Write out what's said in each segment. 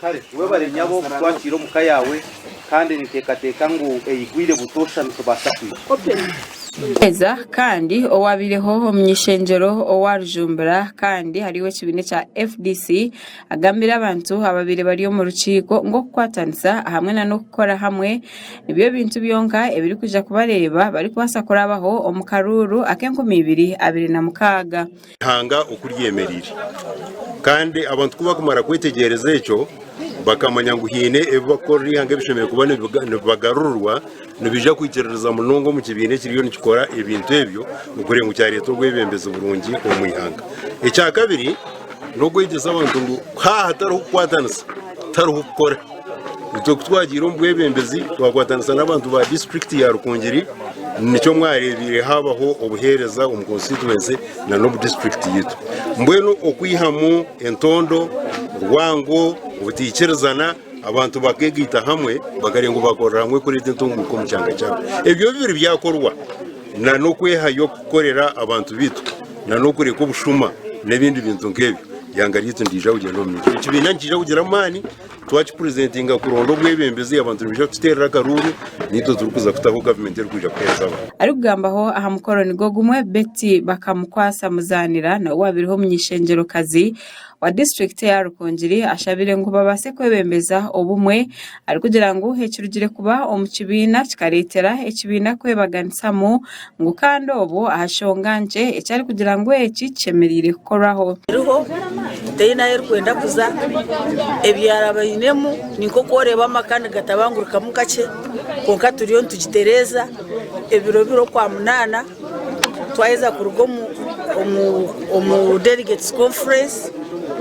Kare webare nyabo kutwakiira omu ka yaawe kandi ninteekateeka ngu eyigwire butoosha nitubaasa kwija. Eza kandi owabaireho omuny'ishengyero owa Rujumbura kandi ari ow'ekibiina ekya FDC agambire abantu ababaire bari omu rukiiko ngu okukwatanisa hamwe nana okukora hamwe nibyo bintu byonka ebirikwija kubareeba barikubaasa kurabaho omu karuuru ak'e2026. Ihanga oku ryemereire. Kandi abantu ku bakumara kwetegyereza ekyo, bakamanya ngu haine ebi bakukorera eihanga ebishemereire kuba nibibagarurirwa, nibaija kwikiririza munonga omu kibiina ekiriyo nikikora ebintu ebyo okureeba ngu kyareeta obwebembezi burungi omu ihanga. Ekyakabiri, n'okwegyesa abantu ngu haaba hatariho kukwatanisa, tihariho kukora. Itwe ku twagiire omu bwebembezi twakwatanisa n'abantu ba disiturikiti ya Rukungiri nikyo mwareebiire haabaho obuheereza omu konsituwensi n'omu disiturikiti yaitu. Mbwenu okwihamu entondo, rwango, obutaikirizana abantu bakeegaita hamwe bakareeba ngu baakorera hamwe kureeta entunguuka omu kyanga kyabo. Ebyo bibiri byakorwa n'okwehayo kukorera abantu baitu n'okureka obushuma n'ebindi bintu nk'ebyo, eihanga ryaitu niriija kugyenda omu maisho. Ekibiina nikiija kugira amaani. Twakipurezentinga kuronda obwebembezi abantu nibaija kututeerera akaruuru naitwe turikuza kutaho gavumenti erikwija kuheereza abantu. Arikugambaho aha mukoro nigwo gumwe, Betty Bakamukwasa Muzanira nawe owabaireho omuny'eishengyerokazi wa disiturikiti eya Rukungiri ashabire ngu babaase kwebembeza obumwe arikugira ngu ekirugire kuba omu kibiina kikareetera ekibiina kwebaganisamu ngu kandi obwo aha shonga nkye eki arikugira ngu eki kishemereire kukorwaho. Eriho teine ahu erikwenda kuza, ebyarabainemu ni nk'oku oreeba amaka nigatabangurikamu kakye kwonka turiyo nitugitereeza ebiro biri okwamunaana twaheza kuruga omu delegates conference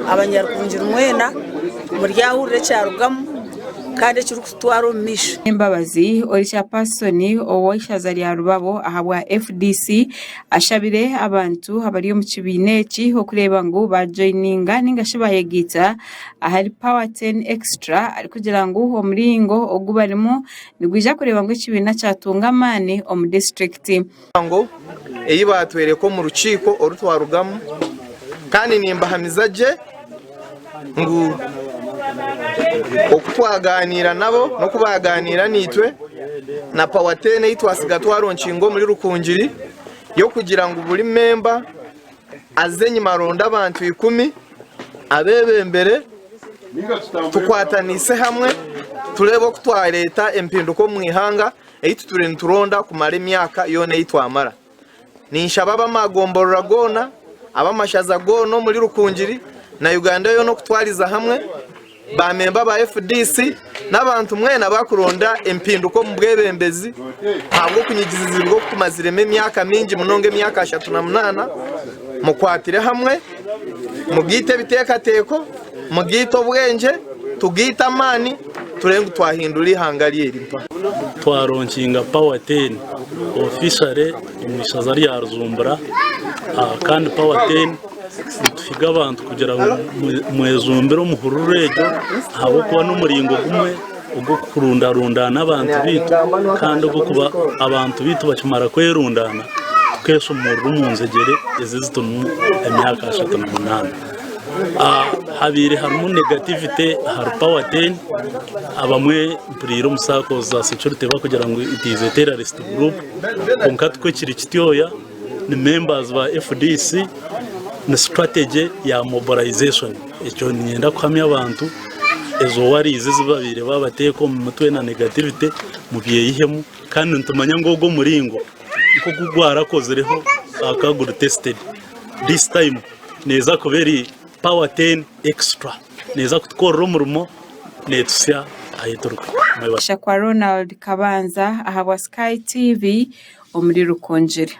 abanyarukungiri mwena muryahurira ekyarugamu kandi ekirikututwara omu maisho. Mbabazi ori chairperson ow'eishaza rya Rubabo ahabwa FDC ashabire abantu abari omu kibiina eki okureeba ngu bajoyininga ninga shi bayegaita ahari Power Ten Extra arikugira ngu omuringo ogu barimu nigwija kureeba ngu ekibiina kyatunga amaani omu disiturikiti. Engo ei baatworeka omu rukiiko oru twarugamu, kandi nimbahamiza gye ngu oku twagaaniira nabo n'oku baagaaniira naitwe na Power Ten ei twasiga twaronkinga omuri Rukungiri y'okugira ngu buri memba aze enyima aronde abantu ikumi abeebembere tukwataniise hamwe tureebe oku twareeta empinduka omu ihanga ei tutwire nituronda kumara emyaka yoona ei twamara. Ninshaba ab'amagomborora goona, ab'amashaza goona omuri Rukungiri na Uganda yoona okutwariza hamwe, ba memba ba FDC n'abantu mwena abakuronda empinduka omu bwebembezi ahabw'okunyigizizibwa oku tumaziremu emyaka mingi munonga emyaka 38, mukwatire hamwe, mugaite ebiteekateeko, Mugaite obwengye, tugaite amaani, tureebe ngu twahindura eihanga ryeri mpa. Twaronkinga Power Ten officially omu ishaza rya Rujumbura kandi Power Ten nituhiga abantu kugira ngu mwejumbire omu hururu egyo ahabw'okuba n'omuringo gumwe ogw'okurundarundaana abantu baitu kandi ogw'okuba abantu baitu bakimara kwerundaana tukeshumurira omu nzegyere ezi eziturimu emyaka 38. Habaire harimu negativity ahari power ten abamwe mpuriire omu sakozi za security barikugira ngu it is a terrorist group kwonka tikwo kiri kityoya ni members ba FDC ni strategy ya mobilization ekyo niinyenda kuhamya abantu ezo worries ezi babaire babateeka omu mitwe na negativity mubyeyihemu kandi nitumanya ngu ogu omuringo nk'oku gwarakozireho aka guri tested this time. Neeza kuba eri power ten extra. Neeza kutukorera omurimo neetuhitsya ahu turikuhika. Shakwa Ronald Kabanza ahabwa Sky TV omuri Rukungiri.